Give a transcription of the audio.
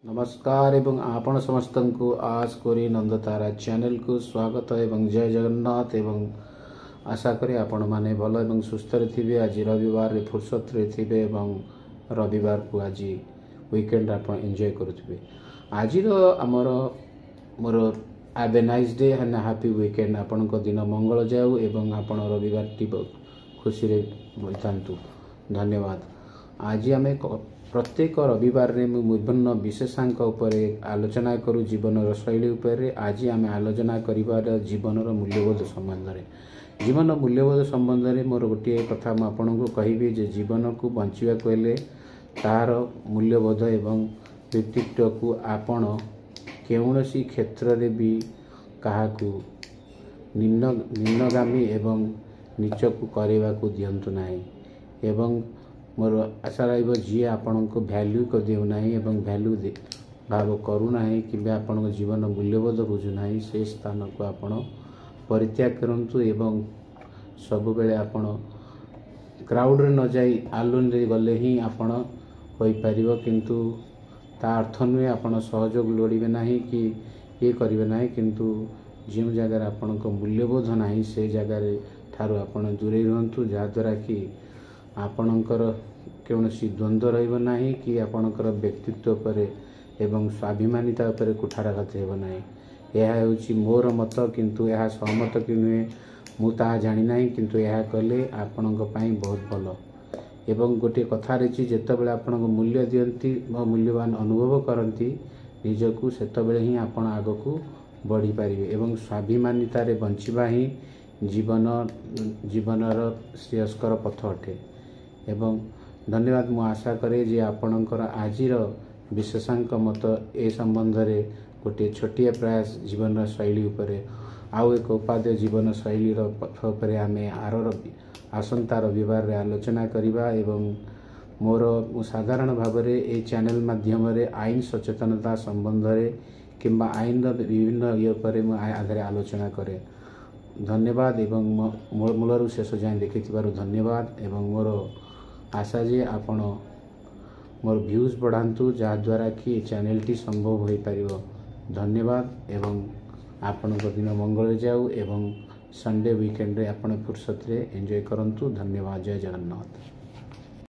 ନମସ୍କାର ଏବଂ ଆପଣ ସମସ୍ତଙ୍କୁ ଆସ୍ କରି ନନ୍ଦତାରା ଚ୍ୟାନେଲକୁ ସ୍ୱାଗତ ଏବଂ ଜୟ ଜଗନ୍ନାଥ। ଏବଂ ଆଶା କରେ ଆପଣମାନେ ଭଲ ଏବଂ ସୁସ୍ଥରେ ଥିବେ। ଆଜି ରବିବାରରେ ଫୁର୍ସତରେ ଥିବେ ଏବଂ ରବିବାରକୁ ଆଜି ୱିକେଣ୍ଡ ଆପଣ ଏନ୍ଜୟ କରୁଥିବେ। ଆଜିର ଆମର ମୋର have a nice day and happy weekend। ଆପଣଙ୍କ ଦିନ ମଙ୍ଗଳ ଯାଉ ଏବଂ ଆପଣ ରବିବାରଟି ଖୁସିରେ ବିତାନ୍ତୁ। ଧନ୍ୟବାଦ। ଆଜି ଆମେ ପ୍ରତ୍ୟେକ ରବିବାରରେ ମୁଁ ବିଭିନ୍ନ ବିଶେଷାଙ୍କ ଉପରେ ଆଲୋଚନା କରୁ, ଜୀବନର ଶୈଳୀ ଉପରେ। ଆଜି ଆମେ ଆଲୋଚନା କରିବାର ଜୀବନର ମୂଲ୍ୟବୋଧ ସମ୍ବନ୍ଧରେ। ଜୀବନ ମୂଲ୍ୟବୋଧ ସମ୍ବନ୍ଧରେ ମୋର ଗୋଟିଏ କଥା ମୁଁ ଆପଣଙ୍କୁ କହିବି ଯେ ଜୀବନକୁ ବଞ୍ଚିବାକୁ ହେଲେ ତାହାର ମୂଲ୍ୟବୋଧ ଏବଂ ବ୍ୟକ୍ତିତ୍ୱକୁ ଆପଣ କୌଣସି କ୍ଷେତ୍ରରେ ବି କାହାକୁ ନିମ୍ନଗାମୀ ଏବଂ ନୀଚକୁ କରିବାକୁ ଦିଅନ୍ତୁ ନାହିଁ। ଏବଂ ମୋର ଆଶା ରହିବ, ଯିଏ ଆପଣଙ୍କୁ ଭ୍ୟାଲ୍ୟୁ ଦେଉନାହିଁ ଏବଂ ଭ୍ୟାଲ୍ୟୁ ଭାବ କରୁନାହିଁ କିମ୍ବା ଆପଣଙ୍କ ଜୀବନ ମୂଲ୍ୟବୋଧ ବୁଝୁନାହିଁ, ସେ ସ୍ଥାନକୁ ଆପଣ ପରିତ୍ୟାଗ କରନ୍ତୁ। ଏବଂ ସବୁବେଳେ ଆପଣ କ୍ରାଉଡ଼ରେ ନ ଯାଇ ଆଲୋନରେ ଗଲେ ହିଁ ଆପଣ ହୋଇପାରିବ। କିନ୍ତୁ ତା ଅର୍ଥ ନୁହେଁ ଆପଣ ସହଯୋଗ ଲୋଡ଼ିବେ ନାହିଁ କି ଇଏ କରିବେ ନାହିଁ। କିନ୍ତୁ ଯେଉଁ ଜାଗାରେ ଆପଣଙ୍କ ମୂଲ୍ୟବୋଧ ନାହିଁ, ସେ ଜାଗାରେ ଠାରୁ ଆପଣ ଦୂରେଇ ରୁହନ୍ତୁ, ଯାହାଦ୍ୱାରା କି ଆପଣଙ୍କର କୌଣସି ଦ୍ୱନ୍ଦ୍ୱ ରହିବ ନାହିଁ କି ଆପଣଙ୍କର ବ୍ୟକ୍ତିତ୍ୱ ଉପରେ ଏବଂ ସ୍ୱାଭିମାନିତା ଉପରେ କୁଠାରାଘାତ ହେବ ନାହିଁ। ଏହା ହେଉଛି ମୋର ମତ, କିନ୍ତୁ ଏହା ସହମତ କି ନୁହେଁ ମୁଁ ତାହା ଜାଣିନାହିଁ। କିନ୍ତୁ ଏହା କଲେ ଆପଣଙ୍କ ପାଇଁ ବହୁତ ଭଲ। ଏବଂ ଗୋଟିଏ କଥା ରହିଛି, ଯେତେବେଳେ ଆପଣଙ୍କ ମୂଲ୍ୟ ଦିଅନ୍ତି ବା ମୂଲ୍ୟବାନ ଅନୁଭବ କରନ୍ତି ନିଜକୁ, ସେତେବେଳେ ହିଁ ଆପଣ ଆଗକୁ ବଢ଼ିପାରିବେ। ଏବଂ ସ୍ୱାଭିମାନିତାରେ ବଞ୍ଚିବା ହିଁ ଜୀବନର ଶ୍ରେୟସ୍କର ପଥ ଅଟେ। ଏବଂ ଧନ୍ୟବାଦ। ମୁଁ ଆଶା କରେ ଯେ ଆପଣଙ୍କର ଆଜିର ବିଶେଷାଙ୍କ ମତ ଏ ସମ୍ବନ୍ଧରେ ଗୋଟିଏ ଛୋଟିଆ ପ୍ରୟାସ ଜୀବନର ଶୈଳୀ ଉପରେ, ଆଉ ଏକ ଉପାଦେୟ ଜୀବନ ଶୈଳୀର ପଥ ଉପରେ ଆମେ ଆର ରବି ଆସନ୍ତା ରବିବାରରେ ଆଲୋଚନା କରିବା। ଏବଂ ମୋର ମୁଁ ସାଧାରଣ ଭାବରେ ଏହି ଚ୍ୟାନେଲ ମାଧ୍ୟମରେ ଆଇନ ସଚେତନତା ସମ୍ବନ୍ଧରେ କିମ୍ବା ଆଇନର ବିଭିନ୍ନ ଇଏ ଉପରେ ମୁଁ ଆଧାରେ ଆଲୋଚନା କରେ। ଧନ୍ୟବାଦ ଏବଂ ମୂଳରୁ ଶେଷ ଯାଏଁ ଦେଖିଥିବାରୁ ଧନ୍ୟବାଦ। ଏବଂ ମୋର ଆଶା ଯେ ଆପଣ ମୋର ଭ୍ୟୁଜ୍ ବଢ଼ାନ୍ତୁ, ଯାହାଦ୍ୱାରା କି ଏ ଚ୍ୟାନେଲଟି ସମ୍ଭବ ହୋଇପାରିବ। ଧନ୍ୟବାଦ ଏବଂ ଆପଣଙ୍କ ଦିନ ମଙ୍ଗଳ ଯାଉ ଏବଂ ସଣ୍ଡେ ୱିକେଣ୍ଡରେ ଆପଣ ଫୁର୍ସତରେ ଏନ୍ଜୟ କରନ୍ତୁ। ଧନ୍ୟବାଦ। ଜୟ ଜଗନ୍ନାଥ।